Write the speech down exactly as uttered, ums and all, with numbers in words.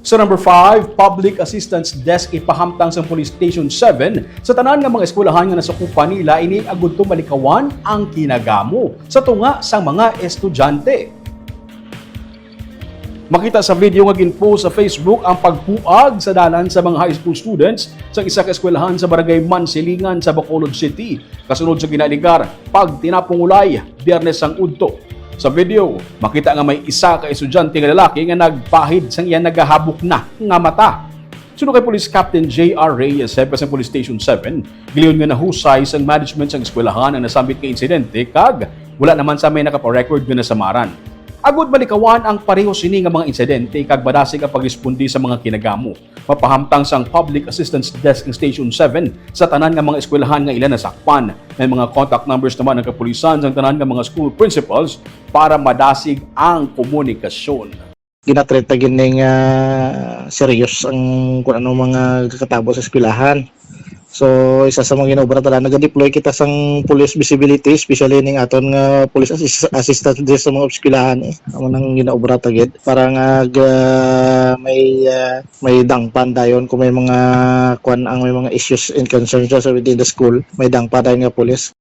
Sa number five, Public Assistance Desk. Ipahamtang sang Police Station seven sa tanan nga mga eskwelahan nga nasakupan nila ini agud to malikawan ang kinagamo sa tunga sang mga estudyante. Makita sa video nga ginpost sa Facebook ang pagpuag sa dalan sa mga high school students sa isa ka eskwelahan sa Barangay Mansilingan sa Bacolod City, kasunod sa ginaaligar pagtinapong ulay Biyernes sang udto. Sa video, makita nga may isa ka estudyante nga lalaki nga nagpahid sang iya nagahabok na nga mata. Suno kay Police Captain J R Reyes, hepe sang Police Station seven, gilingon nga nahusay sang management sang eskwelahan ang nasambit nga insidente kag wala naman sa may nakaparecord nga nasamaran. Agud malikawan ang pareho sini nga mga insidente kag madasig ang pagresponde sa mga kinagamo, mapahamtang sang Public Assistance Desk ang Station seven sa tanan nga mga eskwelahan nga ila nasakpan. May mga contact numbers naman ang kapulisan sang tanan nga mga school principals para madasig ang komunikasyon. Ginatreat na gid ning ah, serious ang kung ano mga kakatabo sa eskwelahan. So isa sa mga ginaobra ta, nag-deploy kita sang police visibility, especially ning aton nga police assist- assistance desk sa mga eskwelahan eh. Amo nang ginaobra ta gid para nga ga- may ah, may dangpan dayon kung may mga kwan ang may mga issues and concerns sa within the school, may dangpa dayon nga police.